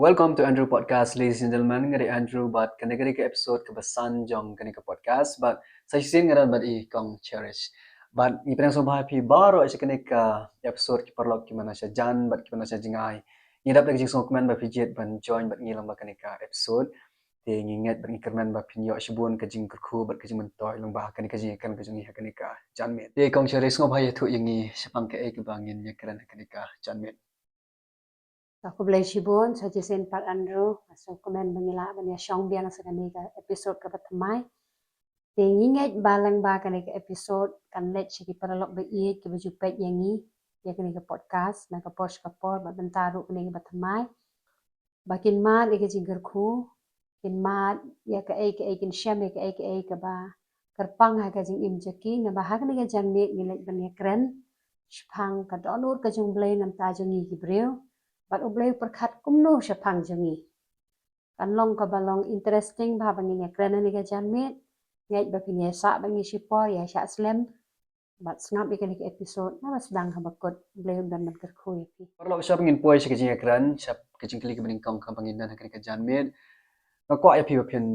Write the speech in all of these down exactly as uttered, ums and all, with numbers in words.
Welcome to Andrew Podcast, ladies and gentlemen. Nga dei Andrew, bad kane ka dei ka episode kaba san jong kane ka podcast, bad sa shisien nga don bad i Kong Cherish. Bad ngi pdiang sngewbha ïa phi baroh sha kane ka episode, ki paralok kiba na shajan bad kiba na shajngai. Ngi dap da ka jingsngewkmen ba phi jied ban join bad ngi lyngba kane ka episode. Te ngi ngeit bad ngi kyrmen ba phin ïoh shibun ka jingkyrkhu bad ka jingmyntoi lyngba kane ka jingïakren ka jong ngi ha kane ka janmiet. Te Kong Cherish, sngewbha ïathuh ïa ngi shaphang kaei kaba ngin ïakren ha kane ka janmiet. Khublei shibun, sa shisien pat Andrew, nga sngewkmen ba ngi lah ban ïashong biang sha kane ka episode kaba thymmai. Te ngi ngeit ba lyngba kane ka episode kan leit sha ki paralok ba ïeit kiba ju peit ïa ngi, ïa kane ka podcast na ka por sha ka por, bad mynta ruh kane kaba thymmai, ba kin mad ïa ka jingkyrkhu, kin mad ïa kaei kaei, kin shem ïa kaei kaei kaba kyrpang ha ka jingim jong ki, naba ha kane ka janmiet ngi leit ban ïakren shaphang ka dohnud ka jong U Blei na ka bynta jong ngi ki briew, bad U Blei u pyrkhat kumno shaphang jong ngi. Kan long kaba long interesting bha ba ngin ïakren ha kane ka janmiet. Ngeit ba phin ïasah bad ngi shipor, ïa shah slem bad sngap ïa kane ka episode, naba sdang haba kut. U Blei un don ban kyrkhu ïa phi. Paralok, sha ba ngin poi sha ka jingïakren, sha ka jingkylli kaba nyngkong kaba ngin don ha kane ka janmiet, nga kwah ïa phi ba phin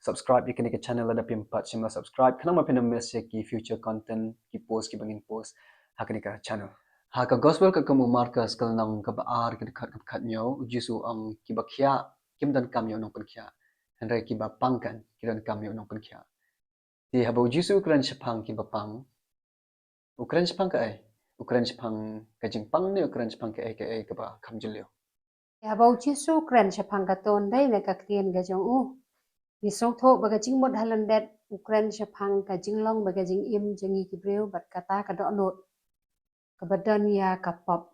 subscribe ïa kane ka channel lada phim pat shym la subscribe, khnang ba phin ym miss ïa ki future content, ki post kiba ngin post ha kane ka channel. Ha ka Gospel katkum u Markos, ka lynnong kaba ar, ka dkhot kaba khathynñiew, U Jisu u ong, kiba khiah kim donkam ïa u nongpynkhiah, hynrei kiba pang kan ki donkam ïa u nongpynkhiah. Te haba U Jisu u kren shaphang kiba pang, u kren shaphang kaei? U kren shaphang ka jingpang ne u kren shaphang kaei kaei kaba kham jylliew? Te haba U Jisu u kren shaphang kato, hynrei na ka ktien ka jong u, ngi sngewthuh ba ka jingmut ha lyndet u kren shaphang ka jinglong bad ka jingim jong ngi ki briew, bad kata ka dohnud kaba don ïa ka pop.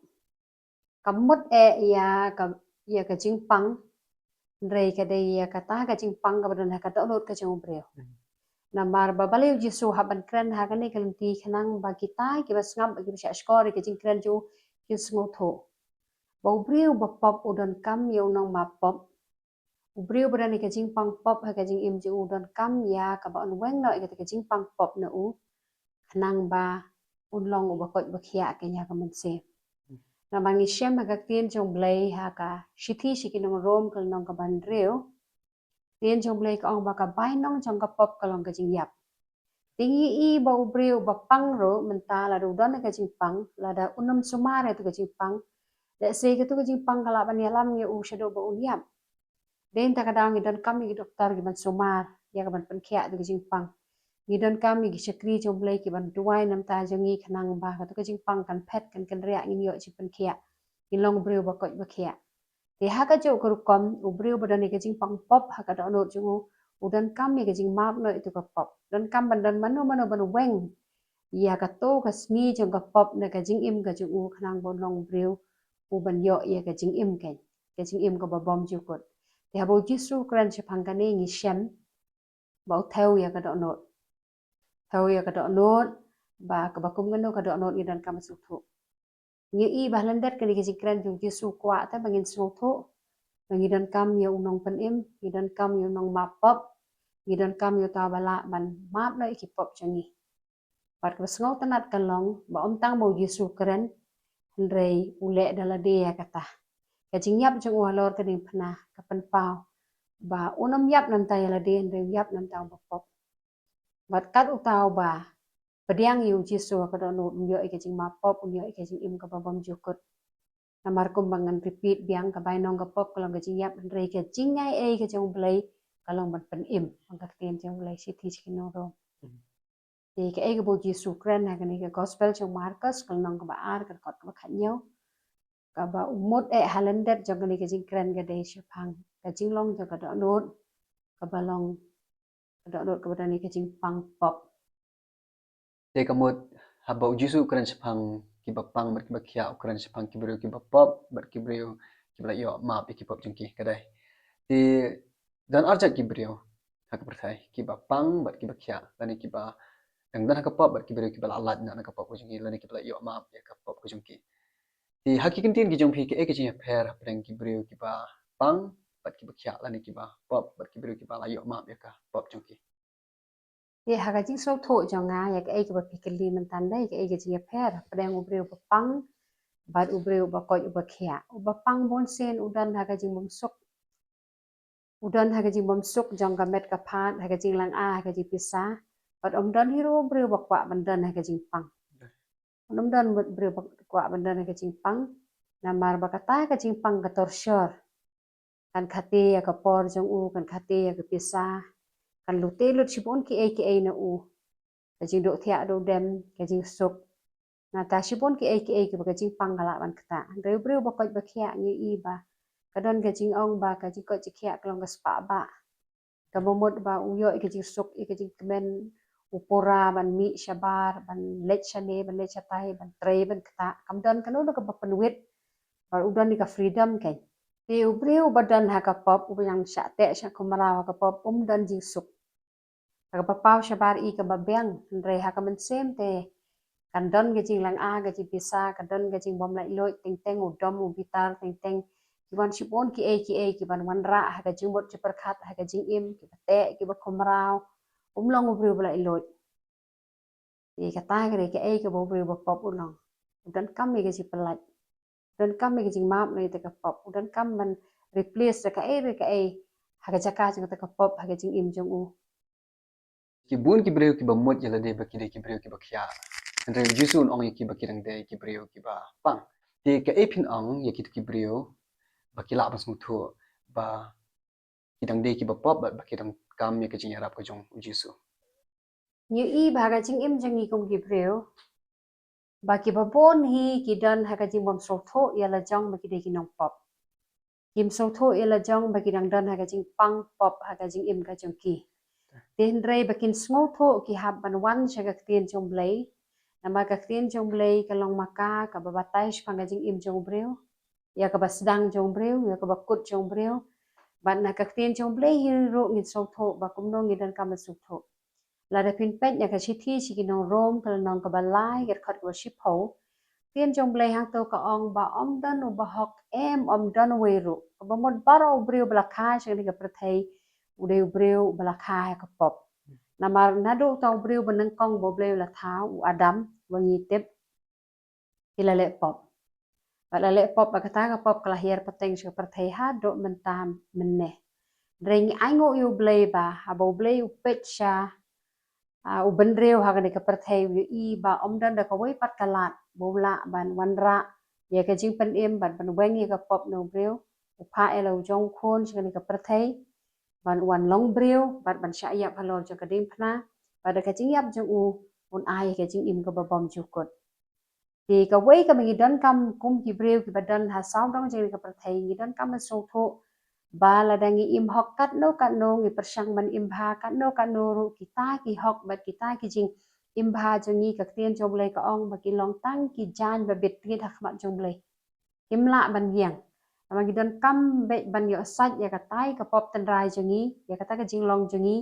Kam mut eh ïa ka, ïa ka jingpang, hynrei ka dei ïa kata ka jingpang kaba don ha ka dohnud ka jong u briew. Hmm. Namar ba balei U Jisu u hap ban kren ha kane ka lynti? Khnang ba kita kiba sngap, kiba shah shkor ïa ka jingkren jong u, kin sngewthuh ba u briew ba pop u donkam ïa u nongmap pop. U briew ba don ïa ka jingpang pop ha ka jingim jong u, u donkam ïa kaba un weng noh ïa kata ka jingpang pop na u, khnang ba un long uba koit ba khiah ha ka mynsiem. Namar ngi shem ha ka ktien jong U Blei ha ka Shithi sha ki nong Rom, ka lynnong kaba hynriew, ktien jong U Blei ka ong ba ka bainong jong ka pop ka long ka jingïap. Te ngi i ba u briew uba pang ruh mynta, lada u don ïa ka jingpang, lada un ym sumar ïa kato ka jingpang, lehse kato ka jingpang ka lah ban ïalam ïa u shaduh ba un ïap. Dei na kata ka daw ngi donkam ïa ki doktor kiban sumar ïa kaban pynkhiah kato ka jingpang. Ngi donkam ïa ki shakri jong U Blei kiban duwai na ka bynta jong ngi, khnang ba kato ka jingpang kan phet, kan kynriah, ngin ïoh jingpynkhiah, ngin long briew ba koit ba khiah. Te ha kajuh ka rukom, u briew ba don ïa ka jingpang pop ha ka dohnud jong u, u donkam ïa ka jingmap noh ïa kato ka pop. Donkam ban don mano mano ban weng ïa kato ka sngi jong ka pop na ka jingim ka jong u, khnang ba un long briew uban ïoh ïa ka jingim keiñ, ka jingim kaba bymjukut. Te haba U Jisu u kren shaphang kane, ngi shem ba u thew ïa ka dohnud. Thew ïa ka dohnud, ba kaba kum kano ka dohnud ngi donkam ban sngewthuh. Ngi i ba ha lyndet kane ka jingkren jong U Jisu u kwah te ba ngin sngewthuh ba ngi donkam ïa u nongpynim, ngi donkam ïa u nongmap pop, ngi donkam ïa uta uba lah ban map noh ïa ki pop jong ngi. Bad kaba sngewtynnat ka long ba ym tang ba U Jisu u kren, hynrei u leh da lade ïa kata. Ka jingïap jong u halor ka diengphna ka pynpaw ba un ym ïap na ka bynta ïa lade, hynrei u ïap na ka bynta uba pop. Bad kat uta uba pdiang ïa U Jisu ha ka dohnud, un ïoh ïa ka jingmap pop, un ïoh ïa ka jingim kaba bymjukut. Namar kumba ngan repeat biang, ka bainong ka pop ka long ka jingïap, hynrei ka jingaiei ka jong U Blei ka long ban pynim, ong ka ktien jong U Blei, Shithi sha ki nong Rom. Hmm. Te kaei kaba U Jisu u kren ha kane ka Gospel jong u Markos, ka lynnong kaba ar, ka dkhot kaba khathynñiew, kaba u mut eh ha lyndet jong kane ka jingkren ka dei shaphang ka jinglong jong ka dohnud, kaba long ka dohnud kaba don ïa ka jingpang pop. Te ka mut haba U Jisu u kren shaphang kiba pang bad kiba khiah, u kren shaphang ki briew kiba pop bad ki briew kiba la ïoh map ïa ki pop jong ki, ka dei. Te don arjat ki briew ha ka pyrthei, kiba pang bad kiba khiah, lane kiba dang don ha ka pop bad ki briew kiba la lait noh na ka pop ka jong ki, lane kiba la ïoh map ïa ka pop ka jong ki. Te ha ki kyntien ki jong phi, kaei ka jingïapher hapdeng ki briew kiba pang bad kiba khiah, lane kiba pop bad ki briew kiba la ïoh map ïa ka pop jong ki? Te ha ka jingsngewthuh jong nga, ïa kaei kaba phi kylli mynta, dei kaei ka jingïapher hapdeng u briew ba pang bad u briew uba koit uba khiah. Uba pang bun sien u don ha ka jingbymsuk. U don ha ka jingbymsuk jong ka met ka phad, ha ka jinglang-a, ha ka jingpisa. Bad um don hi ruh u briew uba kwah ban don ha ka jingpang. Um don u briew uba kwah ban don ha ka jingpang. Namar ba kata ka jingpang ka torture. Kan khate ïa ka por jong u, kan khate ïa ka pisa. Kan lute lut shibun kiei kiei na u. Ka jingduh thiah duh dem, ka jingsuk. Nangta shibun kiei kiei kiba ka jingpang ka lah ban ktah. Hynrei u briew uba koit ba khiah ngi ïohi ba ka don ka jingong ba ka jingkoit jingkhiah ka long ka spah bah. Kaba mut ba u ïoh ïa ka jingsuk, ïa ka jingkmen, u pura ban mih shabar, ban leit shane, ban leit shatai, ban trei, ban ktah. Kam don kano kano kaba pynwit. Bad u don ïa ka freedom kein. Te u briew uba don ha ka pop, uba nang shah teh shah kumraw ha ka pop, um don jingsuk. Ha kaba paw shabar i kaba biang, hynrei ha ka mynsiem te kan don ka jinglang-a, ka jingpisa, kan don ka jingbym laitluid, teng teng u dom u bitar, teng teng ki wan shibun kiei kiei kiban wanrah ha ka jingmut jingpyrkhat, ha ka jingim, kiba teh, kiba kumraw. Um long u briew ba laitluid. Te kata ka dei kaei kaba u briew ba pop u long. U donkam ïa ka jingpyllait. U donkam ïa ka jingmap na ïa ka pop. U donkam ban replace da kaei da kaei ha ka jaka jong kata ka pop ha ka jingim jong u. Ki bun ki briew kiba mut ïa lade ba ki dei ki briew kiba khiah. Hynrei u Jisu un ong ïa ki ba ki dang dei ki briew kiba pang. Te kaei phin ong ïa kito ki briew ba ki lah ban sngewthuh ba ki dang dei kiba pop bad ba ki donkam ïa ka jingïarap ka jong u Jisu. Ngi ïohi ba ha ka jingim jong ngi kum ki briew ba kiba bun hi ki don ha ka jingbym sngewthuh ïa la jong ba ki dei ki nongpop. Kim sngewthuh ïa la jong ba ki dang don ha ka jingpang pop ha ka jingim ka jong ki. Te hynrei ba kin sngewthuh ki hap ban wan sha ka ktien jong u Blei. Namar ka ktien jong u Blei ka long ma ka kaba batai shaphang ka jingim jong u briew, ïa kaba sdang jong u briew, ïa kaba kut jong u briew. Bad na ka ktien jong u Blei hi ruh ngin sngewthuh ba kumno ngi donkam ban sngewthuh. Lada phin peit ïa ka shithi sha ki nong Rom, ka lynnong kaba lai, ka dkhot kaba shiphew. Ktien jong u Blei hangto ka ong ba ym don uba hok, em, ym don uwei ruh. Kaba mut baroh u briew ba la kha sha kane ka pyrthei u dei u briew ba la kha ha ka pop. Namar naduh uta u briew ba nyngkong ba u Blei u la thaw, u Adam, ba ngi tip, ki la leh pop. Bad la leh pop, bad kata ka pop ka la hiar pateng sha ka pyrthei haduh mynta mynne. Hynrei ngi ainguh ïa u Blei ba haba u Blei u peit sha, ah, u bynriew ha kane ka pyrthei, u ïohi ba ym don da kawei pat ka lad ba u lah ban wanrah ïa ka jingpynim bad ban weng ïa ka pop na u briew. U phah ïa la u jong u khun sha kane ka pyrthei ban wan long briew bad ban shah ïap halor jong ka diengphna, bad da ka jingïap jong u un ai ïa ka jingim kaba bymjukut. Te kawei kaba ngi donkam kum ki briew kiba don ha sawdong jong kane ka pyrthei, ngi donkam ban sngewthuh ba lada ngi im hok katno katno, ngi pyrshang ban im bha katno katno ruh, kita ki hok bad kita ki jingim bha jong ngi, ka ktien jong u Blei ka ong ba ki long tang ki jaiñ ba bit tied ha khmat jong u Blei. Kim lah ban ïeng. Namar ngi donkam beit ban ïoh sait ïa katai ka pop tynrai jong ngi, ïa kata ka jinglong jong ngi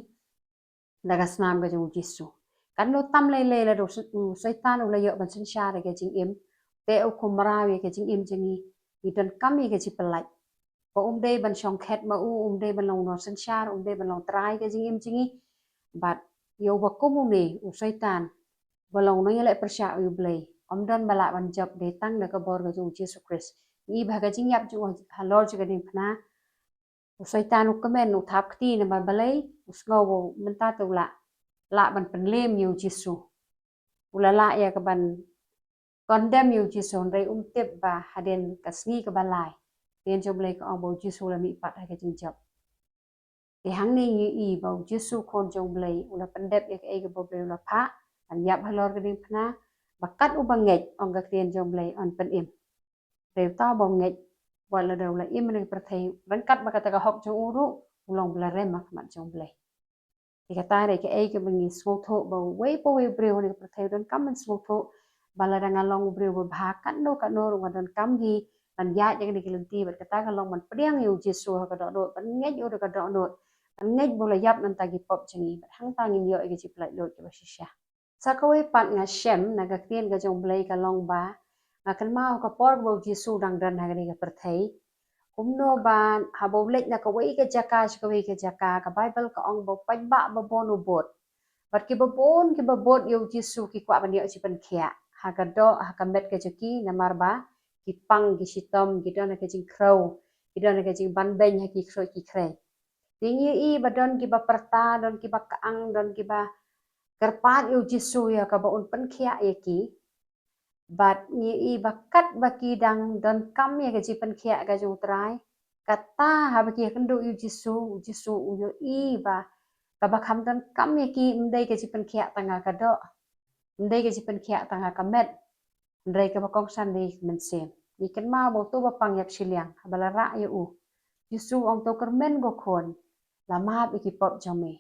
da ka snam ka jong u Jisu. Katno tam lei lei lada u Soitan u la ïoh ban synshar ïa ka jingim, te u kumraw ïa ka jingim jong ngi, ngi donkam ïa ka jingpyllait. Ba um dei ban shong khet ma u, um dei ban long u nongsynshar, um dei ban long trai ka jingim jong ngi. Bad ïa uba kum une u Soitan, ba long u nongïaleh pyrshah u Blei, ym don ba lah ban jop, dei tang da ka bor ka jong u Jisu Khrist. Ngi ba ha ka jingïap jong u halor jong ka diengphna, u Soitan u kmen, u thap kti namar balei, u sngew ba mynta te u lah, lah ban pynlem ïa u Jisu. U la lah ïa ka ban condemn ïa u Jisu, hynrei um tip ba hadien ka sngi kaba lai, ktien jong u Blei ka ong ba u Jisu u la mihpat ha ka jingjop. Te hangne ngi ïohi ba u Jisu, u Khun jong u Blei, u la pyndep ïa kaei kaba u Blei u la phah, ban ïap halor ka diengphna, ba kat uba ngeit, ong ka ktien jong u Blei, yn pynim. Te uta uba ngeit, wat lada u la im ha kane ka pyrthei, ryngkat bad kata ka hok jong u ruh, u long ba la rem ha khmat jong u Blei. Te kata dei kaei kaba ngi sngewthuh ba uwei pa uwei u briew ha kane ka pyrthei u donkam ban sngewthuh ba lada nga long u briew ba bha katno katno ruh, nga donkam hi ban ïaid ïa kane ka lynti, bad kata ka long ban pdiang ïa u Jisu ha ka dohnud, ban ngeit ïa u da ka dohnud, ban ngeit ba u la ïap na ka bynta ki pop jong ngi, bad hangta ngin ïoh ïa ka jingpyllait luid kaba shisha. Sa kawei pat nga shem na ka ktien ka jong u Blei ka long ba, nga kynmaw ha ka por kaba u Jisu u dang don ha kane ka pyrthei, kumno ba haba u leit na kawei ka jaka sha kawei ka jaka, ka Baibl ka ong ba u paidbah babun u bud. Bad kiba bun kiba bud ïa u Jisu ki kwah ban ïoh jingpynkhiah ha ka doh ha ka met ka jong ki, namar ba ki pang, ki shitom, ki don ha ka jingkhrew, ki don ha ka jingbanbeiñ ha ki khroi ki khrei. Te ngi ïohi ba don kiba pyrta, don kiba kyang, don kiba kyrpad ïa u Jisu ïa kaba un pynkhiah ïa ki. Bad ngi ïohi ba katba ki dang donkam ïa ka jingpynkhiah ka jong u Trai, kata haba ki ïakynduh ïa u Jisu, u Jisu u ïohi ba kaba kham donkam ïa ki ym dei ka jingpynkhiah tang ha ka doh, ym dei ka jingpynkhiah tang ha ka met, hynrei kaba kongsan dei ka mynsiem. Ngi kynmaw ba uto u bapang ïap shiliang haba la rah ïa u, Jisu u ong, to kyrmen ko khun, la map ïa ki pop jong me.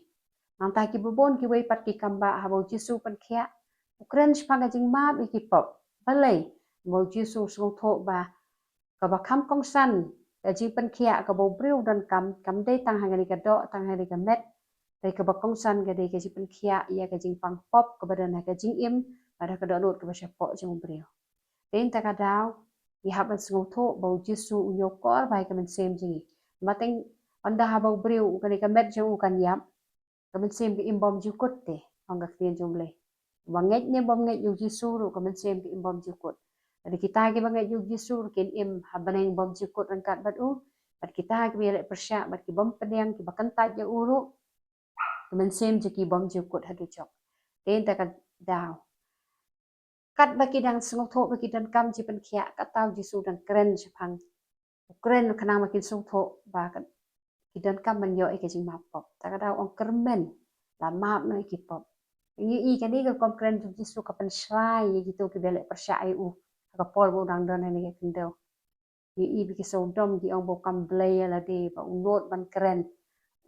Nangta kiba bun kiwei pat ki kam ba haba u Jisu u pynkhiah, u kren shaphang ka jingmap ïa ki pop. Balei? Ba u Jisu u sngewthuh ba kaba kham kongsan ka jingpynkhiah kaba u briew u donkam kam dei tang ha kane ka doh, tang ha kane ka met, hynrei kaba kongsan ka dei ka jingpynkhiah ïa ka jingpang pop kaba don ha ka jingim bad ha ka dohnud kaba shapoh jong u briew. Te hynta ka daw ngi hap ban sngewthuh ba u Jisu u ñiewkor bha ïa ka mynsiem jong ngi. Ba teng ynda haba u briew, kane ka met jong u kan ïap, ka mynsiem ka im bymjukut te, ong ka ktien jong u Blei. Ba ngeit ne bym ngeit ïa u Jisu ruh ka mynsiem ka im bymjukut. Bad kita kiba ngeit ïa u Jisu ruh kin im ha bneng bymjukut ryngkat bad u. Bad kita kiba ïaleh pyrshah bad ki bym pdiang, kiba kyntait ïa u ruh, ka mynsiem jong ki bymjukut haduh jok. Te hynta ka daw, katba ki dang sngewthuh ba ki donkam jingpynkhiah, kata u Jisu u dang kren shaphang, u kren khnang ba kin sngewthuh ba ki donkam ban ïoh ïa ka jingmap pop. Ta ka daw u ong, kyrmen, la map noh ïa ki pop. Ngi ïohi kane ka rukom kren jong u Jisu ka pynshai ïa kito kiba ïaleh pyrshah ïa u ha ka por ba u dang don ha kane ka khyndew. Ngi ïohi ba ki sawdong ki ong ba u kam blei ïa lade, ba u nud ban kren,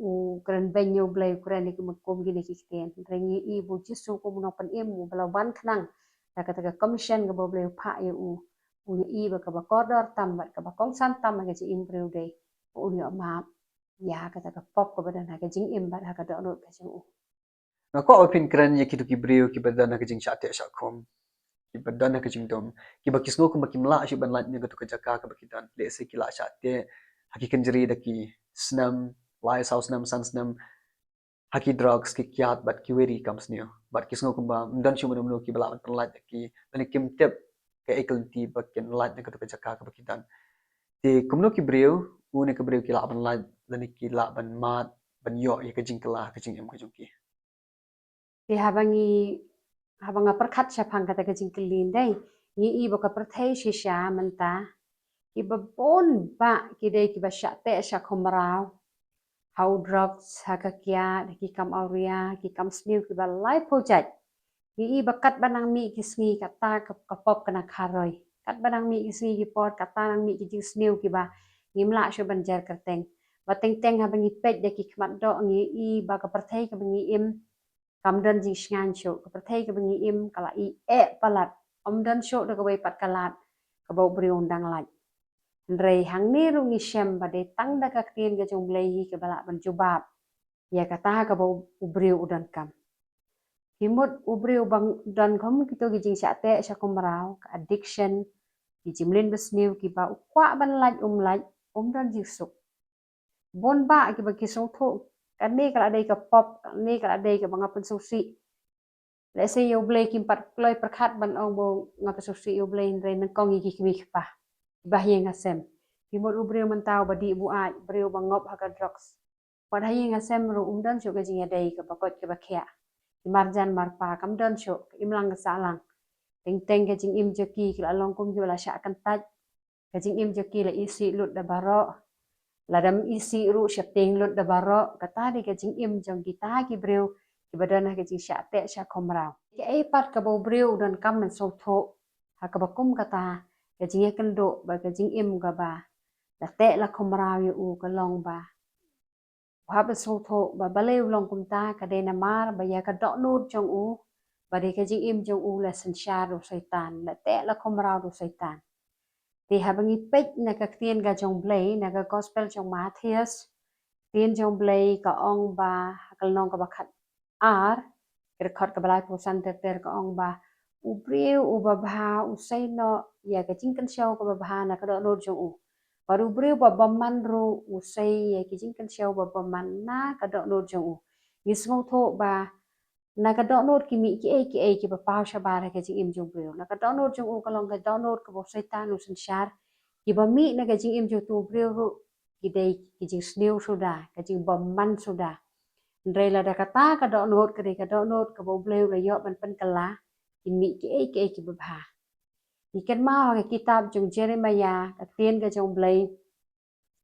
u kren beiñ ïa u Blei, u kren ïa ki mutkum kine ki ktien. Hynrei ngi ïohi ba u Jisu kum u nongpynim uba la wan khnang da kata ka commission kaba u Blei u phah ïa u, u ïohi ba kaba kordor tam bad kaba kongsan tam ha ka jingim briew dei ba un ïoh map ïa kata ka pop kaba don ha ka jingim bad ha ka dohnud ka jong u. Nga kwah ba phin kren ïa kito ki briew kiba don ha ka jingshah teh shah khum, kiba don ha ka jingdum, kiba ki sngew kumba kim lah shuh ban lait na kato ka jaka kaba ki don. Lehse ki la shah teh ha ki kynjri da ki snem, lai saw snem, san snem, ha ki drugs, ki kiad bad kiwei de ki kam sniew. Bad ki sngew kumba ym don shuh mano mano kiba lah ban pynlait ïa ki, lane kim tip kaei ka lynti ba kin lait na kato ka jaka kaba ki don. Te kumno ki briew, une ka briew ki lah ban lait lane ki lah ban mad ban ïoh ïa ka jingkylla ha ka jingim ka jong ki? Te haba ngi, haba nga pyrkhat shaphang kata ka jingkylli, dei, ngi ïohi ba ka pyrthei shisha mynta, kiba bun bah ki dei kiba shah teh shah khum mraw ha u drugs, ha ka kiad, ha ki kam awria, ki kam sniew kiba laiphew jait. Ngi ïohi ba katba nang mih ki sngi kata ka, ka pop ka nang kharoi. Katba nang mih ki sngi ki por, kata nang mih ki jingsniew kiba ngim lah shuh ban jer kyrteng. Ba teng teng haba ngi peit da ki khmat doh ngi ïohi ba ka pyrthei kaba ngi im kam don jingshngaiñ shuh. Ka pyrthei kaba ngi im ka la ïeh palat, ym don shuh da kawei pat ka lad kaba u briew un dang lait. Hynrei hangne ruh ngi shem ba dei tang da ka ktien ka jong u Blei hi kaba lah ban jubab ïa kata kaba u, u briew u donkam. Phi mut u briew ba don khum kito ki jingshah teh shah khum mraw, ka addiction, ki jingmlien basniew kiba u kwah ban lait um lait, um don jingsuk. Bun bah kiba ki sngewthuh kane ka la dei ka pop, kane ka la dei kaba nga pynsngewsih. Lehse ïa u Blei kim pat kloi pyrkhat ban ong ba nga pynsngewsih ïa u Blei, hynrei nyngkong ïa ki kmie ki kpa, kiba ha ïing ha sem. Phi mut u briew mynta uba dih buaid, briew ba ngop ha ka drugs. Wat ha ïing ha sem ruh um don shuh ka jingïadei kaba koit kaba khiah. Ki marjan marpa kam don shuh, ka imlang ka sahlang. Teng teng ka jingim jong ki ka la long kum kiba la shah kyntait. Ka jingim jong ki la isih lut da baroh. Lada ym isih ruh sheptieng lut da baroh. Kata dei ka jingim jong kita ki briew kiba don ha ka jingshah teh shah khum mraw. Kaei pat kaba u briew u donkam ban sngewthuh ha kaba kum kata ka jingïakynduh bad ka jingim kaba la teh la khum mraw ïa u, ka long ba u hap ban sngewthuh ba balei u long kumta, ka dei namar ba ïa ka dohnud jong u bad ïa ka jingim jong u la synshar da u Soitan, la teh la khum mraw da u Soitan. Te haba ngi peit na ka ktien ka jong u Blei, na ka gospel jong u Mathaios, ktien jong u Blei ka ong ba ha ka lynnong kaba khat ar, ka dkhot kaba laiphew san ter ter ka ong ba u briew uba bha u sei noh ïa ka jingkynshew kaba bha na ka dohnud jong u. Bad u briew ba bymman ruh u sei ïa ki jingkynshew ba bymman na ka dohnud jong u. Ngi sngewthuh ba Na ka dohnud ki mih kiei kiei kiba paw shabar ha ka jingim jong u briew. Na ka dohnud jong u ka long ka dohnud kaba u Soitan u synshar. Kiba mih na ka jingim jong utu u briew ruh ki dei ki jingsniew suda, ka jingbymman suda. Hynrei lada kata ka dohnud ka dei ka dohnud kaba u Blei u la ïoh ban pynkylla, kin mih kiei kiei kiba bha. Ngi kynmaw ha ka kitab jong Jeremiah, ka ktien ka jong u Blei,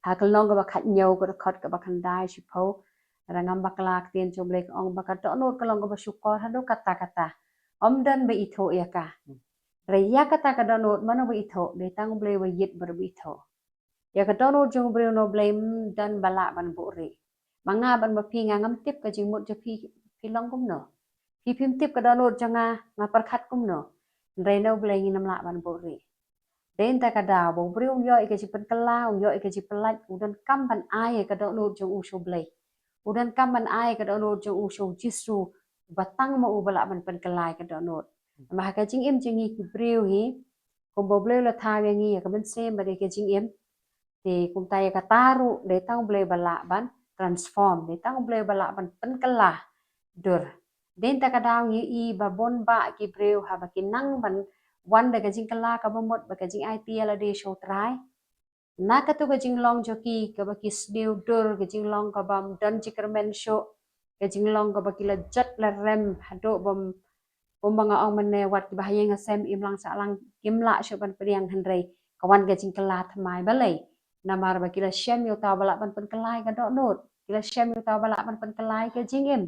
ha ka lynnong kaba khathynñiew, ka dkhot kaba khyndai shiphew. Lada ngam bakla, ka ktien jong u Blei ka ong ba ka dohnud ka long kaba shukor haduh katta katta. Ym don ba ithuh ïa ka. Hynrei ïa kata ka dohnud mano ba ithuh? Dei tang u Blei uba ïeit uba ithuh. Ïa ka dohnud jong u briew na u Blei ym don ba lah ban buhrieh. Ma nga bad ma phi, nga ngam tip ka jingmut jong phi, phi long kumno. Phi phim tip ka dohnud jong nga, nga pyrkhat kumno. Hynrei na u Blei ngin ym lah ban buhrieh. Dei na kata ka daw ba u briew un ïoh ïa ka jingpynkylla, un ïoh ïa ka jingpyllait, u donkam ban ai ïa ka dohnud jong u sha u Blei. U donkam ban ai ïa ka dohnud jong u sha u Jisu, ba tang ma u ba lah ban pynkylla ïa ka dohnud. Namar ha ka jingim jong ngi ki briew hi, kumba u Blei u la thaw ïa ngi ïa ka mynsiem bad ïa ka jingim, te kumta ïa kata ruh dei tang u Blei ba lah ban transform, dei tang u Blei ba lah ban pynkylla dur. Dei na kata ka daw ngi i ba bun bah ki briew haba ki nang ban wan da ka jingkylla kaba mut bad ka jingaiti ïalade sha u Trai. Na katu ka jinglong jong ki kaba ki sniew dur, ka jinglong kaba ym don jingkyrmen shuh, ka jinglong kaba ki la jot la rem haduh bym, kumba nga ong mynne, wat kiba ha ïing ha sem, imlang sahlang kim lah shuh ban pdiang, hynrei ka wan ka jingkylla thymmai. Balei? Namar ba ki la shem ïa uta uba lah ban pynkylla ïa ka dohnud, ki la shem ïa uta uba lah ban pynkylla ïa ka jingim.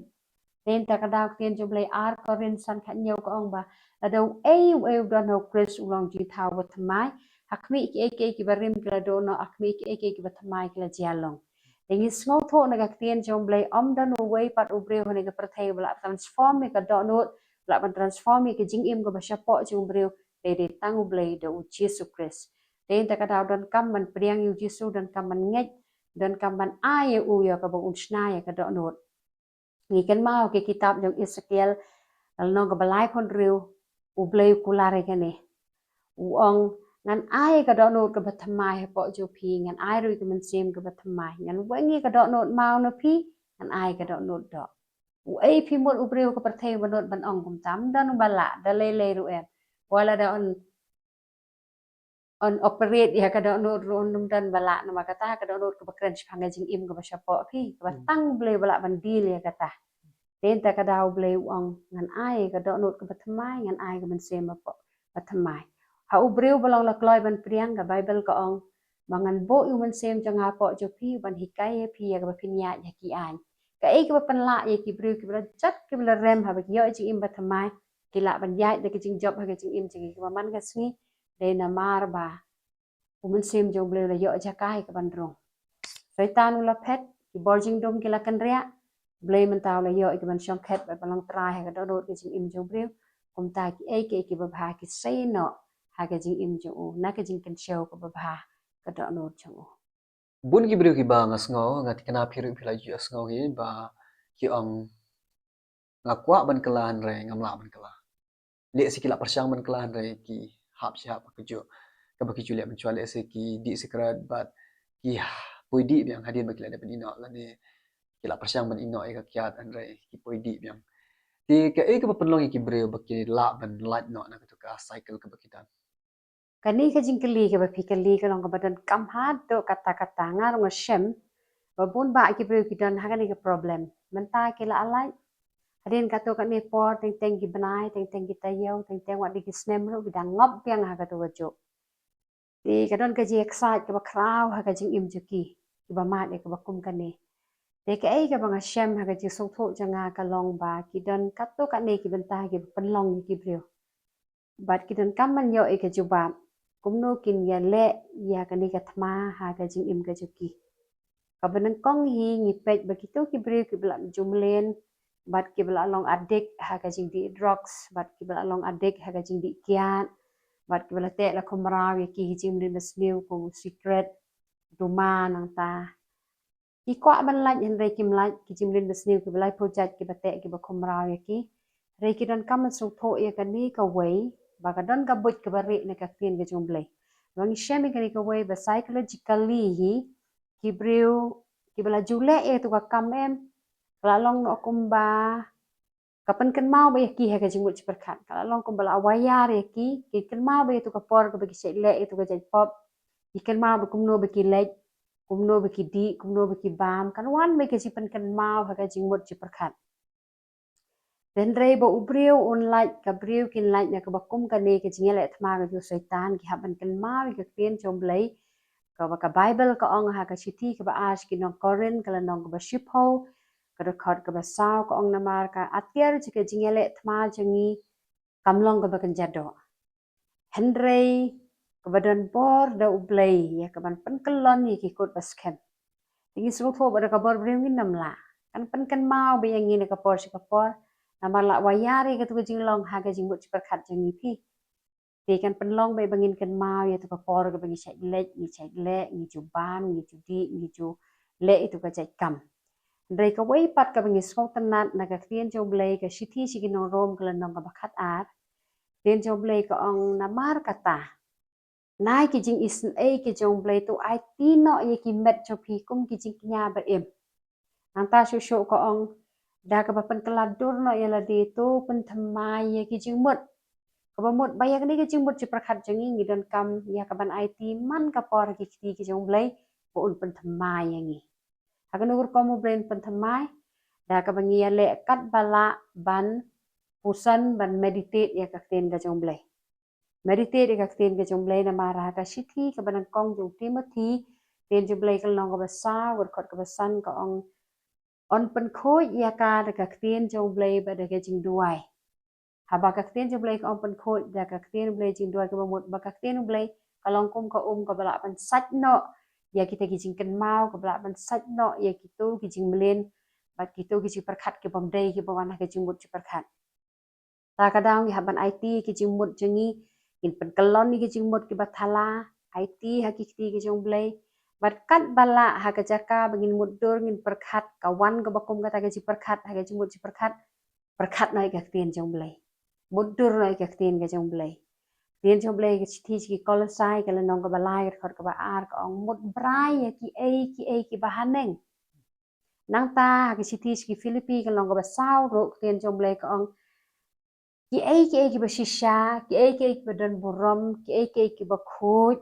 Dei na kata ka daw ka ktien jong u Blei, Ar Korinth san khathynñiew, ka ong ba lada uei uei u don ha u Khrist u long jingthaw ba thymmai. Ha khmih kiei kiei kiba rim ki la duh noh, ha khmih kiei kiei kiba thymmai ki la jia long. Te ngi sngewthuh na ka ktien jong u Blei, ym don uwei pat u briew ha kane ka pyrthei uba lah transform ïa ka dohnud, ba lah ban transform ïa ka jingim kaba shapoh jong u briew, te dei tang u Blei da u Jisu Khrist. Dei na kata ka daw donkam ban pdiang ïa u Jisu, donkam ban ngeit, donkam ban ai ïa u ïa kaba un shna ïa ka dohnud. Ngi kynmaw ha ka kitab jong Esekiel, lynnong kaba laiphew hynriew, u Blei u kular ïa kane. U ong, ngan ai ka dohnud kaba thymmai hapoh jong phi, ngan ai ruh ïa ka mynsiem kaba thymmai, ngan weng ïa ka dohnud maw na phi, ngan ai ka dohnud doh. Uei phi mut u briew ha ka pyrthei ba nud ban ong kumta? Ym don uba lah, da lei lei ruh em. Wat lada un un operate ïa ka dohnud ruh un ym don ba lah, namar kata ka dohnud kaba kren shaphang ka jingim kaba shapoh phi, kaba tang u Blei ba lah ban deal ïa kata. Te na kata ka daw u Blei u ong, ngan ai ka dohnud kaba thymmai, ngan ai ka mynsiem ba thymmai. Ha u briew ba long la kloi ban pdiang, ka Baibl ka ong, ba ngan buh ïa u mynsiem jong nga hapoh jong phi, ban hikai ïa phi ïa kaba phin ïaid ha ki aiñ. Kaei kaba pynlah ïa ki briew kiba la jot kiba la rem haba ki ïoh jingim ba thymmai, ki lah ban ïaid da ka jingjop ha ka jingim jong ki kaba man ka sngi, dei namar ba u mynsiem jong u Blei u la ïoh jaka ïa ka ban rung. Soitan u la phet, ki bor jingdum ki la kynriah, u Blei mynta u la ïoh ïa ka ban shongkhet bad ban long trai ha ka dohnud ka jingim jong u briew. Kumta kiei kiei kiba bha ki sei noh ha ka jingim jong u, na ka jingkynshew kaba bha ka dohnud jong u. Bun ki briew kiba nga sngew, nga thikna phi ruh phi la ju ïohsngew hi ba ki ong, nga kwah ban kylla hynrei ngam lah ban kylla. Lehse ki la pyrshang ban kylla hynrei ki hap shi hap ka juh kaba ki ju leh mynshuwa, lehse ki dih sikret bad ki poi dih biang hadien ba ki la dep ban ïeh noh, lane ki la pyrshang ban ïeh noh ïa ka kiad hynrei ki poi dih biang. Te kaei kaba pynlong ïa ki briew ba ki lah ban lait noh na katu ka cycle kaba ki don? Kane ka jingkylli kaba phi kylli ka long kaba donkam haduh katta katta. Nga ruh nga shem ba bun bah ki briew ki don ha kane ka problem. Mynta ki la lait, hadien katu kane por, teng teng ki bnai, teng teng ki taïew, teng teng wat ki snem ruh ki dang ngop biang ha katu ka juh. Te ka don ka jingïaksaid kaba khraw ha ka jingim jong ki, kiba mad ïa kaba kum kane. Te kaei kaba nga shem ha ka jingsngewthuh jong nga ka long ba ki don katto katne ki bynta kiba pynlong ïa ki briew. Bad ki donkam ban ïoh ïa ka jubab kumno kin ïaleh ïa kane ka thma ha ka jingim ka jong ki. Kaba nyngkong hi ngi peit ba kito ki briew kiba la ju mlien, bad kiba la long addict ha ka jingdih drugs, bad kiba la long addict ha ka jingdih kiad, bad kiba la teh la khumraw ïa ki ha ka jingmlien basniew kum u sikret, duma nangta. Ki kwah ban lait hynrei kim lait, ki jingmlien basniew kiba laiphew jait kiba teh kiba khumraw ïa ki. Hynrei ki donkam ban sngewthuh ïa kane kawei, ba ka don ka buit kaba rieh na ka ktien ka jong u Blei. Ba ngi shem ïa kane kawei ba psychologically hi, ki briew kiba la ju leh ïa katu ka kam em, ka la long noh kumba ka pynkynmaw ba ïa ki ha ka jingmut jingpyrkhat. Ka la long kumba la wai ïar ïa ki, ki kynmaw ba ïa tu ka por kaba ki shait leh ïa tu ka jaitpop, ki kynmaw ba kumno ba ki leit, kumno ba ki dih, kumno ba ki bam, kan wan ba ïa ka jingpynkynmaw ha ka jingmut jingpyrkhat. Hynrei ba u briew un lait, ka briew kin lait na kaba kum kane ka jingïaleh thma ka jong u Soitan, ki hap ban kynmaw ïa ka ktien jong u Blei. Kaba ka Baibl ka ong ha ka shithi kaba ar sha ki nong Korinth, ka lynnong kaba shiphew, ka dkhot kaba saw, ka ong namar ka atiar jong ka jingïaleh thma jong ngi kam long kaba kynja doh. Hynrei kaba don bor da u Blei ïa kaban pynkyllon ïa ki kut ba skhem. Te ngi sngewthuh ba da ka bor briew ngin ym lah. Kan pynkynmaw ba ïa ngi na ka por sha ka por. Namar la wai ïar ïa katu ka jinglong ha ka jingmut jingpyrkhat jong ngi phi. Te kan pynlong ba ïa ba ngin kynmaw ïa tu ka por kaba ngi shait leit, ngi shait leh, ngi ju bam, ngi ju dih, ngi ju leh ïa tu ka jait kam. Hynrei kawei pat kaba ngi sngewtynnat na ka ktien jong u Blei, ka shithi sha ki nong Rom, ka lynnong kaba khatar. Ktien jong u Blei ka ong namar kata, na ki jingisynei ki jong u Blei, to aiti noh ïa ki met jong phi kum ki jingkñia ba im. Nangta shuh shuh ka ong, da kaba pynkylla dur noh ïa lade, to pynthymmai ïa ki jingmut. Kaba mut ba ïa kane ka jingmut jingpyrkhat jong ngi, ngi donkam ïa kaban aiti man ka por ha ki kti ki jong u Blei ba un pynthymmai ïa ngi. Ha kano ka rukom u Blei un pynthymmai? Da kaba ngi ïaleh katba lah ban puson, ban meditate ïa ka ktien ka jong u Blei. Meditate ïa ka ktien ka jong u Blei, namar ha ka shithi kaba nyngkong jong u Timothi, ktien jong u Blei ka lynnong kaba saw, ka dkhot kaba san, ka ong, yn pynkhuid ïa ka da ka ktien jong u Blei bad da ka jingduwai. Haba ka ktien jong u Blei ka ong pynkhuid da ka ktien u Blei, jingduwai, kaba mut ba ka ktien u Blei ka long kum ka um kaba lah ban sait noh ïa kita ki jingkynmaw, kaba lah ban sait noh ïa kito ki jingmlien bad kito ki jingpyrkhat ki bym dei kiba wan ha ka jingmut jingpyrkhat. Ta ka daw ngi hap ban aiti ki jingmut jong ngi, ngin pynkyllon ïa ki jingmut kiba thala, aiti ha ki kti ki jong u Blei. Bad katba lah, ha ka jaka ba ngin mutdur, ngin pyrkhat, ka wan kaba kum kata ka jingpyrkhat ha ka jingmut jingpyrkhat, pyrkhat noh ïa ka ktien jong u Blei. Mutdur noh ïa ka ktien ka jong u Blei. Ktien jong u Blei ka shithi sha ki Kolosai, ka lynnong kaba lai, ka dkhot kaba ar, ka ong, mut brai ïa kiei kiei kiba haneng. Nangta ha ka shithi sha ki Philippi, ka lynnong kaba saw ruh, ktien jong u Blei ka ong, kiei kiei kiba shisha, kiei kiei kiba don burom, kiei kiei kiba khuid,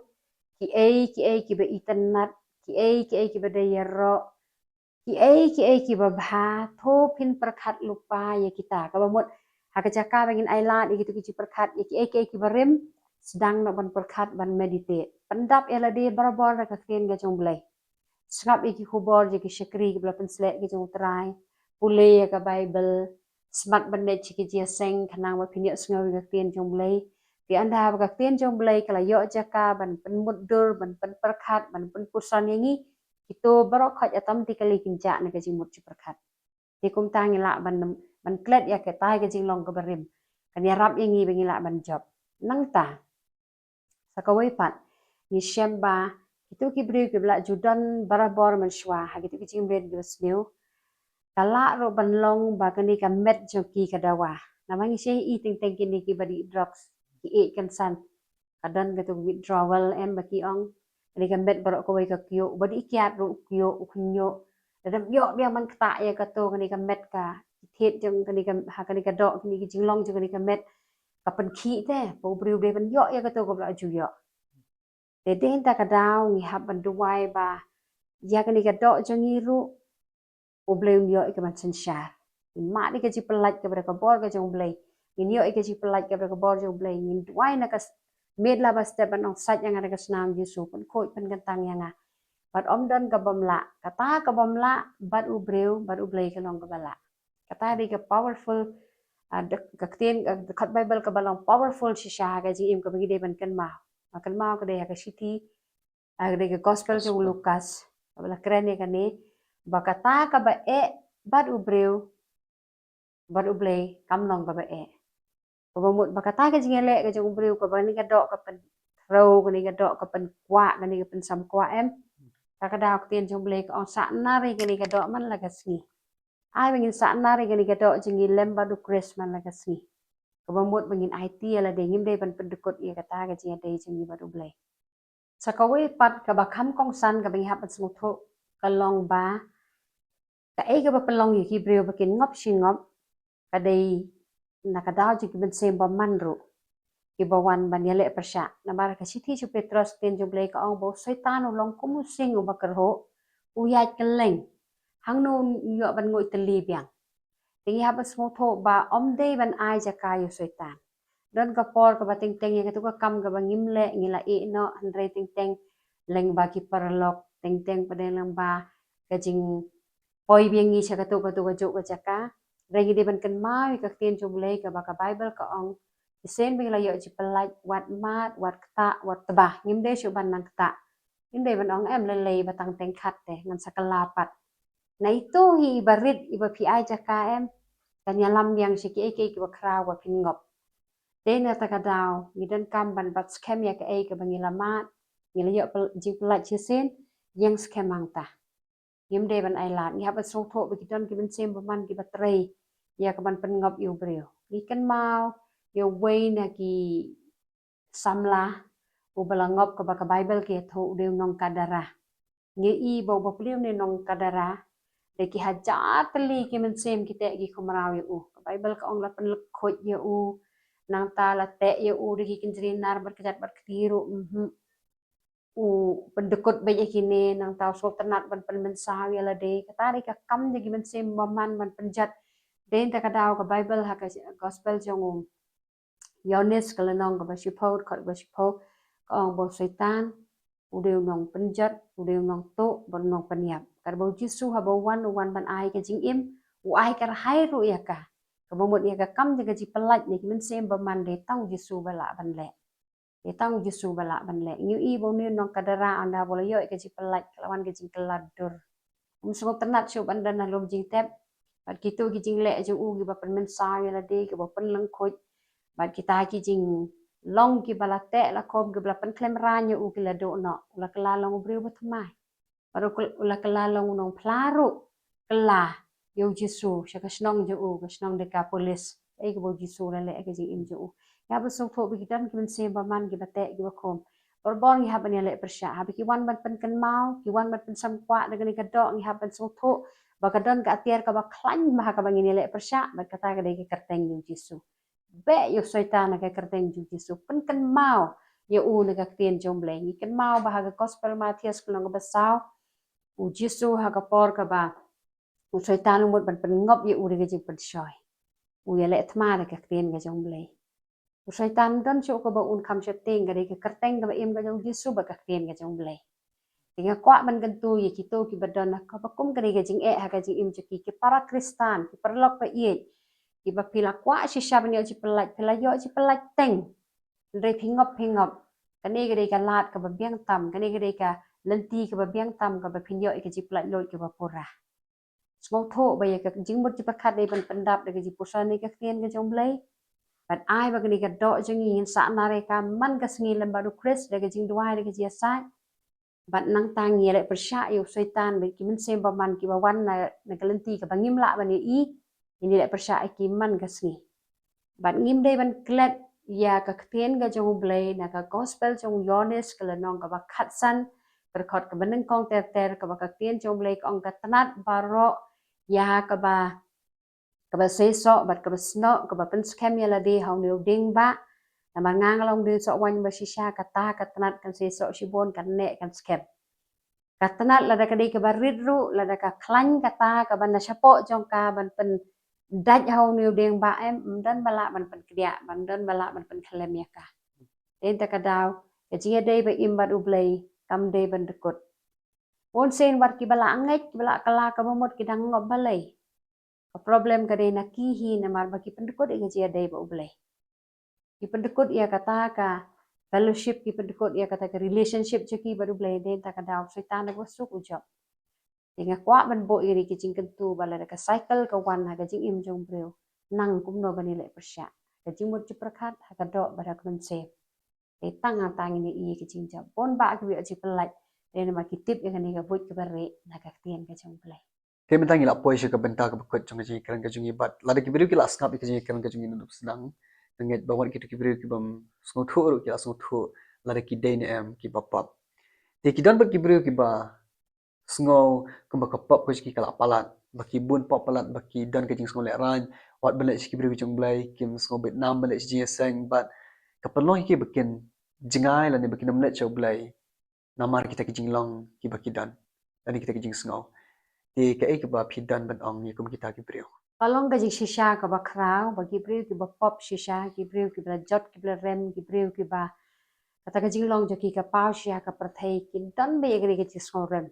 kiei kiei kiba itynnat, kiei kiei kiba dei ïaroh, kiei kiei kiba bha, to phin pyrkhat lypa ïa kita. Kaba mut, ha ka jaka ba ngin ailad ïa kito ki jingpyrkhat, ïa kiei kiei kiba rim, sdang noh ban pyrkhat, ban meditate. Pyndap ïa lade barabor da ka ktien ka jong u Blei. Sngap ïa ki khubor jong ki shakri kiba la pynsleh ki jong u Trai. Pule ïa ka Baibl. Smat ban leit sha ki jingïaseng khnang ba phin ïohsngew ïa ka ktien jong u Blei. Te ynda ba ka ktien jong u Blei ka la ïoh jaka ban pynmutdur, ban pynpyrkhat, ban pynpuson ïa ngi, kito baroh khoit automatically kin jah na ka jingmut jingpyrkhat. Te kumta ngi lah ban, ban klet ïa katai ka jinglong kaba rim. Kan ïarap ïa ngi ba ngi lah ban jop. Nangta, sa kawei pat, ngi shem ba kito ki briew kiba la ju don barabor mynshuwa ha kito ki jingmlien kiba sniew, ka lah ruh ban long ba kane ka met jong ki ka dawa. Namar ngi shait ïohi teng teng kine kiba dih drugs, ki ïeit kynsan, ka don kato ka withdrawal, em, ba ki ong. Kane ka met baroh kawei ka kyiuh, uba dih kiad ruh u kyiuh, u khñiuh. Lada ym ïoh biang ban ktah ïa kato, kane ka met ka, ki thied jong kane ka, ha kane ka doh, kine ki jinglong jong kane ka met ka pynkhih te, ba u briew u dei ban ïoh ïa kato kaba la ju ïoh. Te dei ta ka daw ngi hap ban duwai ba ïa kane ka doh jong ngi ruh u Blei un ïoh ïa ka ban synshar. Ngin mad ïa ka jingpyllait kaba da ka bor ka jong u Blei. Ngin ïoh ïa ka jingpyllait kaba da ka bor jong u Blei. Ngin duwai na ka s-, miet la ba step ban ong, sait ïa nga da ka snam Jisu, pynkhuid pynkyntang ïa nga. Bad ym don kaba ym lah, kata kaba ym lah bad u briew, bad u Blei ka long kaba lah. Kata dei ka powerful, ah, da-, ka ktien, ah, dkhot Baibl kaba long powerful shisha ha ka jingim kaba ngi dei ban kynmaw. Ba kynmaw ka dei ha ka shithi, ah, ka dei ka gospel jong u Lukas. Kaba la kren ïa kane, ba kata kaba eh bad u briew, bad u Blei kam long kaba eh. Kaba mut ba kata ka jingïaleh ka jong u briew, kaba kane ka doh ka pynthrew, kane ka doh ka pynkwah, kane ka pynsamkwah, em. Ta ka daw ka ktien jong u Blei ka ong, sahnarphna ïa kane ka doh man la ka sngi. Ai ba ngin sahnarphna ïa kane ka doh jong ngi lem bad u Khrist man la ka sngi. Kaba mut ba ngin aiti ïa lade, ngim dei ban pyndykut ïa kata ka jingïadei jong ngi bad u Blei. Sa kawei pat kaba kham kongsan kaba ngi hap ban sngewthuh ka long ba kaei kaba pynlong ïa ki briew ba kin ngop shi ngop, ka dei na ka daw jong ki mynsiem bymman ruh kiba wan ban ïaleh pyrshah. Namar ka shithi jong u Petros, ktien jong u Blei ka ong ba u Soitan u long kum u sing uba kyrhuh, u ïaid kylleng. Hangno un ïoh ban nguid tylli biang? Te ngi hap ban sngewthuh ba ym dei ban ai jaka ïa u Soitan. Don ka por kaba teng teng ïa katu ka kam kaba ngim leh ngi la ïeh noh, hynrei teng teng lyngba ki paralok, teng teng pat lyngba ka jingpoi biang ngi sha katu katu kajuh ka jaka. Hynrei ngi dei ban kynmaw ïa ka ktien jong u Blei kaba ka Baibl ka ong, shisien ba ngi la ïoh jingpyllait, wat mad, wat ktah, wat tbah. Ngim dei shuh ban nang ktah. Ngim dei ban ong em lei lei ba tang teng khat te ngan sa kylla pat. Na itu hi iba rit iba phi ai jaka em, kan ïalam biang sha kiei kiei kiba khraw ba phin ngop. Te na kata ka daw ngi donkam ban bat skhem ïa kaei kaba ngi la mad, ngi la ïoh pel-, jingpyllait shisien, ïeng skhem hangta. Ngim dei ban ai lad, ngi hap ban sngewthuh ba ki don ki mynsiem bymman kiba trei ïa ka ban pynngop ïa u briew. Ngi kynmaw ïa uwei na ki samla uba la ngop kaba ka Baibl ka ïathuh u dei u nong Kadara. Ngi i ba uba plie une u nong Kadara, da ki hajar tylli ki mynsiem ki teh ki khmraw ïa u. Ka Baibl ka ong la pynlek khuid ïa u, nangta la teh ïa u da ki kynjri nar bad kjat bad kti ruh, mhm. U pyndkut beit ïa kine, nangta u sngewtynnat ban pynmynsaw ïa lade. Kata dei ka kam jong ki mynsiem bymman ban pynjot. Dei na kata ka daw ka Baibl ha ka Gospel jong u Ïoannis ka lynnong kaba shiphew, dkhot kaba shiphew, ka ong ba u Soitan u dei u nongpynjot, u dei u nongtuh bad u nongpynïap. Katba u Jisu haba u wan, u wan ban ai ka jingim, u ai kyrhai ruh ïa ka. Kaba mut ïa ka kam jong ka jingpyllait na ki mynsiem bymman dei tang u Jisu ba lah ban leh. Dei tang u Jisu ba lah ban leh. Ngi ïohi ba une u nong Kadara ynda ba u la ïoh ïa ka jingpyllait ka la wan ka jingkylla dur. Um sngewtynnat shuh ban don ha lum jingtep. Bad kito ki jingleh jong u kiba pynmynsaw ïa lade, kiba pynlyngkhuid. Bad kita ki jinglong kiba la teh la khum, kiba la pynkhlem rain ïa u ki la duh noh. U la kylla long u briew ba thymmai. Bad u kyl-, u la kylla long u nongphla ruh. Kylla ïa u Jisu sha ka shnong jong u, ka shnong Dekapolis. Ei kaba u Jisu u la leh ïa ka jingim jong u. Ïa ba sngewthuh ba ki don ki mynsiem bymman kiba teh kiba khum. Barabor ngi hap ban ïaleh pyrshah. Haba ki wan ban pynkynmaw, ki wan ban pynsngewkwah da kane ka doh, ngi hap ban sngewthuh ba ka don ka atiar kaba khlaiñ bha ha kaba ngin ïaleh pyrshah, bad kata ka dei ka kyrteng jong u Jisu. Beh ïa u Soitan na ka kyrteng jong u Jisu. Pynkynmaw ïa u na ka ktien jong u Blei. Ngi kynmaw ba ha ka Gospel Mathaios ka lynnong kaba saw, u Jisu ha ka por kaba u Soitan u mut ban pynngop ïa u da ka jingpynshoi, u ïaleh thma da ka ktien ka jong u Blei. U Soitan don shuh kaba un kham sheptieng, ka dei ka kyrteng kaba im ka jong u Jisu bad ka ktien ka jong u Blei. Te nga kwah ban kyntu ïa kito kiba don ha kaba kum ka dei ka jingeh ha ka jingim jong ki, ki para Khristan, ki paralok ba ïeit, kiba phi la kwah shisha ban ïoh jingpyllait, phi la ïoh jingpyllait teng. Hynrei phi ngop, phi ngop. Kane ka dei ka lad kaba biang tam, kane ka dei ka lynti kaba biang tam kaba phin ïoh ïa ka jingpyllait luid kaba pura. Sngewthuh ba ïa ka jingmut jingpyrkhat dei ban pyndap da ka jingpuson na ka ktien ka jong u Blei. Bad ai ba kane ka doh jong ngi ngin sah nar ïa ka man ka sngi lem bad u Khrist da ka jingduwai da ka jingïasaid. Bad nangta ngin ïaleh pyrshah ïa u Soitan bad ki mynsiem bymman kiba wan na, na ka lynti kaba ngim lah ban ïohi, ngin ïaleh pyrshah ïa ki man ka sngi. Bad ngim dei ban klet ïa ka ktien ka jong u Blei na ka Gospel jong u Ïoannis ka lynnong kaba khatsan, ka dkhot kaba nyngkong ter ter, kaba ka ktien jong u Blei ka ong ka tnat baroh ïa kaba, kaba seisoh bad kaba snoh, kaba pynskhem ïa lade ha une u dieng bah. Namar nga nga long dieng soh waiñ ba shisha, kata ka tnat kan seisoh shibun, kan neh kan skhem. Ka tnat lada ka dei kaba rit ruh, lada ka khlaiñ kata kaba na shapoh jong ka ban pyndait ha une u dieng bah em, ym don ba lah ban pynkdiah, ym don ba lah ban pynkhlem ïa ka. Te na kata ka daw, ka jingïadei ba im bad u Blei kam dei ban dkut. Bun sien wat kiba la ngeit, kiba la kylla kaba mut ki dang ngop balei. Ka problem ka dei na ki hi namar ba ki pyndkut ïa ka jingïadei bad u Blei. Ki pyndkut ïa kata ka fellowship, ki pyndkut ïa kata ka relationship jong ki bad u Blei. Te na kata ka daw Soitan u suk u jop. Te nga kwah ban buh ïa kane ka jingkyntu ba lada ka cycle ka wan ha ka jingim jong u briew, nang kumno ban ïaleh pyrshah. Ka jingmut jingpyrkhat ha ka doh bad ha ka mynsiem. Te tang hangta ngin ïohi ïa ka jingjop. Bun bah kiba ïoh jingpyllait. Te namar ki tip ïa kane ka buit kaba rieh na ka ktien ka jong u Blei. Te mynta ngi la poi sha ka bynta kaba kut jong ka jingïakren ka jong ngi bad lada ki briew ki la sngap ïa ka jingïakren ka jong ngi naduh sdang, nga ngeit ba wat kito ki briew kibym sngewthuh ruh ki la sngewthuh lada ki dei ne em kiba pop. Te ki don bad ki briew kiba sngew kumba ka pop ka jong ki ka la palat, ba ki bun pop palat, ba ki don ka jingsngew lehraiñ, wat ban leit sha ki briew jong U Blei, kim sngew bit nam ban leit sha jingïaseng, bad ka pynlong ïa ki ba kin jngai lane ba kin ym leit sha U Blei namar kita ki jinglong kiba ki don lane kita ki jingsngew. Te kaei kaba phi don ban ong ïa kum kita ki briew? Ka long ka jingshisha kaba khraw ba ki briew kiba pop shisha, ki briew kiba la jot, kiba la rem, ki briew kiba kata ka jinglong jong ki ka paw shisha ha ka pyrthei, kin don beit ïa kane ka jingsngew rem.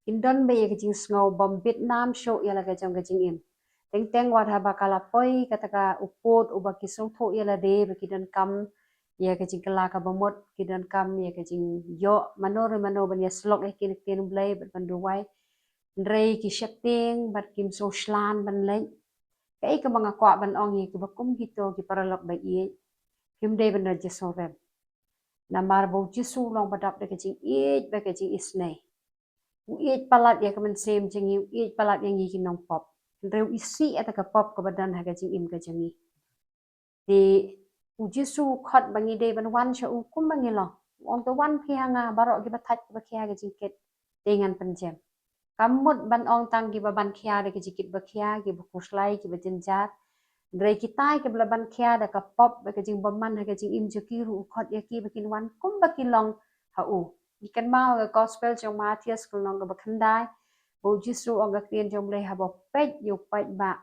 Kin don beit ïa ka jingsngew bym bit nam shuh ïa la ka jong ka jingim. Teng teng wat haba ka la poi kata ka u pud uba ki sngewthuh ïa lade ba ki donkam ïa ka jingkylla kaba mut, ki donkam ïa ka jingïoh mano re mano ban ïasyllok ïa ki na ka ktien U Blei bad ban duwai. Hynrei ki sheptieng bad kim sngewshlur ban leit. Kaei kaba nga kwah ban ong ïa kiba kum kito ki paralok ba ïeit, phim dei ban da jingsngew rem. Namar ba U Jisu u long ba dap da ka jingïeit bad ka jingisynei. U ïeit palat ïa ka mynsiem jong ngi, u ïeit palat ïa ngi ki nongpop. Hynrei u isih ïa kata ka pop kaba don ha ka jingim ka jong ngi. Te U Jisu u khot ba ngi dei ban wan sha u kumba ngi long. U ong, to wan phi ha nga baroh kiba thait kiba khia ka jingkit, te ngan pynjem. Kam mut ban ong tang kiba ban khia da ka jingkit ba khia, kiba khuslai, kiba jynjar. Hynrei kita kiba la ban khia da ka pop bad ka jingbymman ha ka jingim jong ki ruh u khot ïa ki ba kin wan kumba ki long ha u. Ngi kynmaw ha ka gospel jong u Mathaios ka lynnong kaba khyndai, ba U Jisu u ong ha ka ktien jong U Blei, haba u peit ïa u paidbah,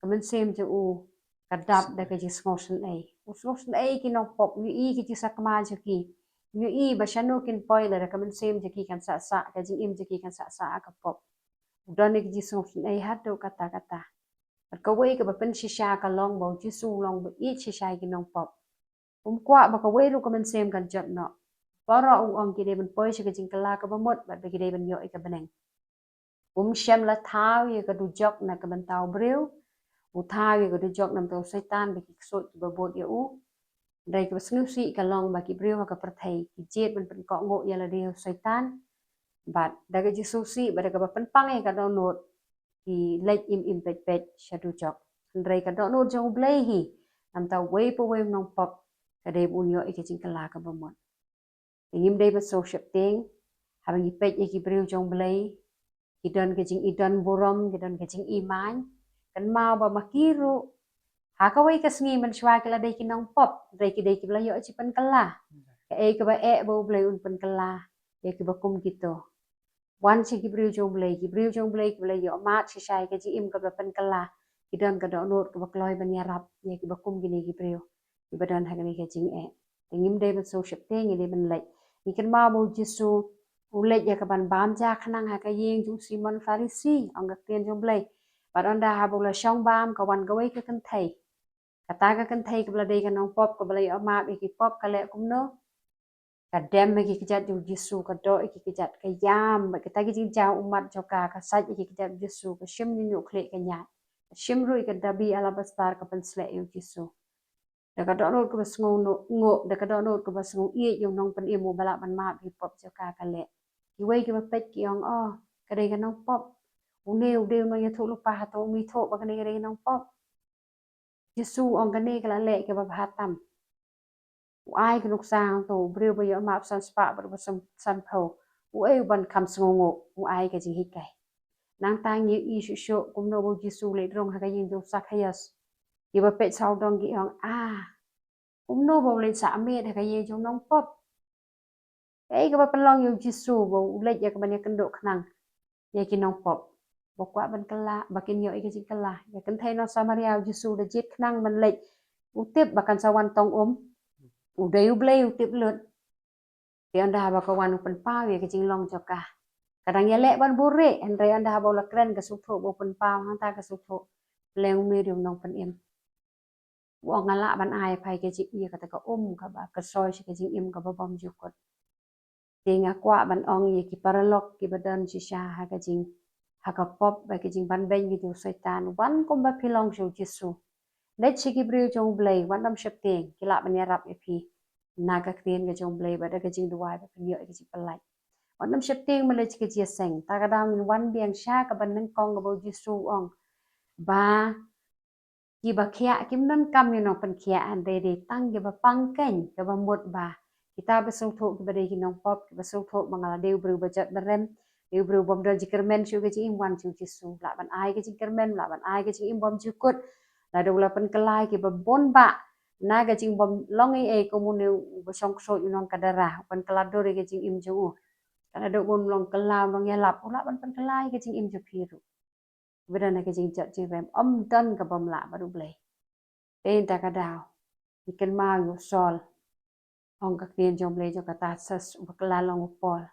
ka mynsiem jong u ka dap da ka jingsngewsynei. U sngewsynei ki nongpop, u ïohi ka jingsakma jong ki. U ïohi ba shano kin poi lada ka mynsiem jong ki kan sah sah, ka jingim jong ki kan sah sah ha ka pop. U don ïa ka jingsngewsynei haduh katta katta. Bad kawei kaba pynshisha ka long ba U Jisu u long ba ïeit shisha ïa ki nongpop. Um kwah ba kawei ruh ka mynsiem kan jot noh. Baroh u ong ki dei ban poi sha ka jingkylla kaba mut bad ba ki dei ban ïoh ïa ka bneng. Um shym la thaw ïa ka dujok na ka bynta u briew. U thaw ïa ka dujok na ka bynta u Soitan bad ki ksuid kiba bud ïa u. Hynrei kaba sngewsih ka long ba ki briew ha ka pyrthei ki jied ban pynkohnguh ïa lade ïa u Soitan. Bad da ka jingsngewsih bad da kaba pynpang ïa ka dohnud, ki leit im im peit peit sha dujok. Hynrei ka dohnud jong U Blei hi, na ka bynta uwei pa uwei u nongpop, ka dei ba un ïoh ïa ka jingkylla kaba mut. Te ngim dei ban sngew sheptieng haba ngi peit ïa ki briew jong U Blei, ki don ka jingidon burom, ki don ka jingimaiñ. Kynmaw ba ma ki ruh ha kawei ka sngi mynshuwa ki la dei ki nongpop, hynrei ki dei kiba la ïoh jingpynkylla. Kaei kaba eh ba U Blei un pynkylla ïa kiba kum kito? Wan sha ki briew jong U Blei, ki briew jong U Blei kiba la ïoh mad shisha ïa ka jingim kaba la pynkylla, ki don ka dohnud kaba kloi ban ïarap ïa kiba kum kine ki briew kiba don ha kane ka jingeh. Te ngim dei ban sngew sheptieng, ngi dei ban leit. Ngi kynmaw ba U Jisu u leit ïa kaban bam ja khnang ha ka ïing jong u Simon Pharisi, ong ka ktien jong U Blei. Bad ynda haba u la shong bam, ka wan kawei ka kynthei. Kata ka kynthei kaba la dei ka nongpop, kaba la ïoh map ïa ki pop, ka leh kumno? Ka dem ïa ki kjat jong U Jisu, ka doh ïa ki kjat, ka ïam bad kita ki jingjaw ummat jong ka, ka sait ïa ki kjat U Jisu, ka shim ñiuhñiuh khlieh ka ñiah, ka shim ruh ïa ka dabi alabastar, ka pynsleh ïa U Jisu. Da ka dohnud kaba sngew nguh, da ka dohnud kaba sngew ïeit ïa u nongpynim uba lah ban map ïa ki pop jong ka, ka leh. Kiwei kiba peit ki ong, oh, ka dei ka nongpop. Une u dei u nongïathuhlypa, hato um ithuh ba kane ka dei ka nongpop? Jisu u ong, kane ka la leh kaba bha tam. U ai ka nuksa hangto, u briew ba ïoh map san spah bad ba san, sanphew, uei u ban kham sngewnguh? U ai ka jinghikai. Nangta ngi ïohi shuh shuh kumno ba U Jisu u leit rung ha ka ïing jong u Sakhaios. Kiba peit sawdong ki ong, ah, kumno ba u leit sah miet ha ka ïing jong u nongpop? Kaei kaba pynlong ïa U Jisu ba u leit ïa kaban ïakynduh khnang ïa ki nongpop, ba kwah ban kylla, ba kin ïoh ïa ka jingkylla? Ïa ka kynthei nong Samaria U Jisu u da jied khnang ban leit. U tip ba kan sa wan tong um. U dei U Blei, u tip lut. Te ynda haba ka wan u pynpaw ïa ka jinglong jong ka, ka dang ïaleh ban buhrieh, hynrei ynda haba u la kren ka sngewthuh ba u pynpaw, hangta ka sngewthuh, pleng une u dei u nongpynim. U ong, nga lah ban ai ïa phi ka jingim, kata ka um kaba kyrshoi sha ka jingim kaba bymjukut. Te nga kwah ban ong ïa ki paralok kiba don shisha ha ka jing, ha ka pop bad ka jingbanbeiñ ka jong u Soitan, wan kumba phi long sha U Jisu. Leit sha ki briew jong U Blei, wat nym sheptieng, ki lah ban ïarap ïa phi na ka ktien ka jong U Blei bad da ka jingduwai ba phin ïoh ïa ka jingpyllait. Wat nym sheptieng ban leit sha ka jingïaseng. Ta ka daw ngin wan biang sha kaba nyngkong kaba U Jisu u ong ba kiba khiah kim donkam ïa u nongpynkhiah, hynrei dei tang kiba pang keiñ, kiba mut ba kita ba sngewthuh kiba dei ki nongpop, kiba sngewthuh ba nga la dei u briew ba jot ba rem, Ïa u briew bym don jingkyrmen shuh ka jingim, wan sha u Jisu, lah ban ai ka jingkyrmen, lah ban ai ka jingim bymjukut. Lada u la pynkylla ïa kiba bun bah na ka jingbym long ei ei kum une uba shong ksuid u nongkadara, u pynkylla dur ïa ka jingim jong u. Ka naduh ba un long kylla, un long ïalap, u lah ban pynkylla ïa ka jingim jong phi ruh. Ba don ha ka jingjot jingrem, ym don ka bym lah bad U Blei. Te ynda ka daw ngi kynmaw ïa u Saul, ong ka ktien jong U Blei, jong ka Tarsus, uba kylla long u Paul.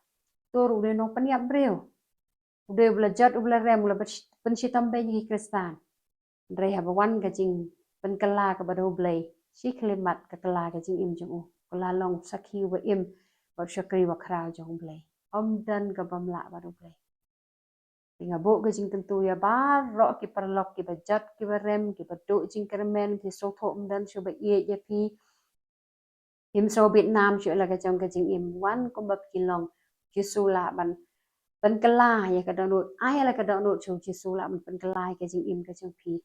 Tur u dei u nongpynïap briew, u dei uba la jot, uba la rem, uba la pynshitom beiñ ïa ki Khristan. Hynrei haba wan ka jingpynkylla kaba da U Blei, shi khyllipmat ka kylla ka jingim jong u, kylla long u sakhi uba im bad u shakri bakhraw jong U Blei. Ym don ka bym lah bad U Blei. Te nga buh ka jingkyntu ïa baroh ki paralok kiba jot, kiba rem, kiba duh jingkyrmen, ki sngewthuh ym don shuh ba ïeit ïa phi. Phim sngewbit nam shuh ïa la ka jong ka jingim, wan kumba phi long. Jisu lah ban pynkylla ïa ka dohnud, ai ïa la ka dohnud sha u Jisu lah ban pynkylla ïa ka jingim ka jong phi.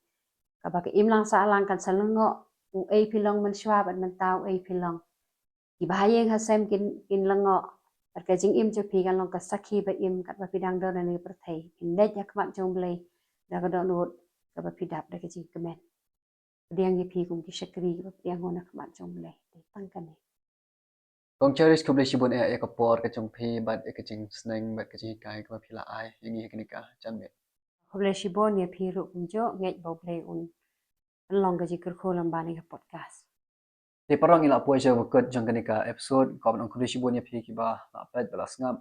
Kaba ka imlang sahlang kan sa lyngngoh uei phi long mynshuwa bad mynta uei phi long. Kiba ha ïing ha sem kin, kin lyngngoh. Bad ka jingim jong phi kan long ka sakhi ba im katba phi dang don ha kane ka pyrthei. Phin leit ha khmat jong U Blei da ka dohnud kaba phi dap da ka jingkmen. Pdiang ïa phi kum ki shakri kiba pdiang ha khmat jong U Blei. Te tang kane. Kong Cherish, khublei shibun eh ïa ka por ka jong phi bad ïa ka jingsneng bad ka jinghikai kaba phi la ai ïa ngi ha kane ka janmiet. Khublei shibun ïa phi ruh kumjuh, ngeit ba U Blei un pynlong ka jingkyrkhu lyngba kane ka podcast. Te paralok, ngi la poi sha ba kut jong kane ka episode. Kwah ban ong khublei shibun ïa phi kiba la peit bad la sngap.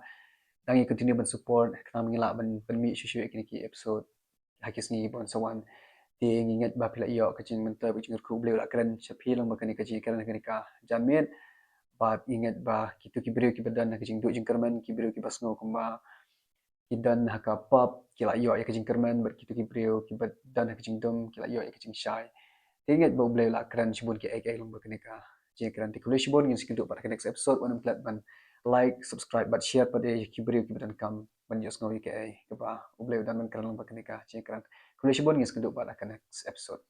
Dang ïa continue ban support, khnang ngi lah ban pynmih shuh shuh ïa kine ki episode ha ki sngi ban sa wan. Te ngi ngeit ba phi la ïoh ka jingmyntoi bad ka jingkyrkhu, U Blei u la kren sha phi lyngba kane ka jingkren ha kane ka janmiet. Bad ngi ngeit ba kito ki briew kiba don ha ka jingduh jingkyrmen, ki briew kiba sngew kumba ki don ha ka pop ki la ïoh ïa ka jingkyrmen, bad kito ki briew kiba don ha ka jingdum ki la ïoh ïa ka jingshai. Te ngeit ba U Blei u la kren shibun kiei kiei lyngba kane ka jingkren. Te khublei shibun, ngin sa ïakynduh pat ha ka next episode. Wat nym klet ban like, subscribe bad share pat ïa ki briew kiba donkam ban ïohsngew ïa kiei kiba U Blei u don ban kren lyngba kane ka jingkren. Khublei shibun, ngin sa ïakynduh pat ha ka next episode.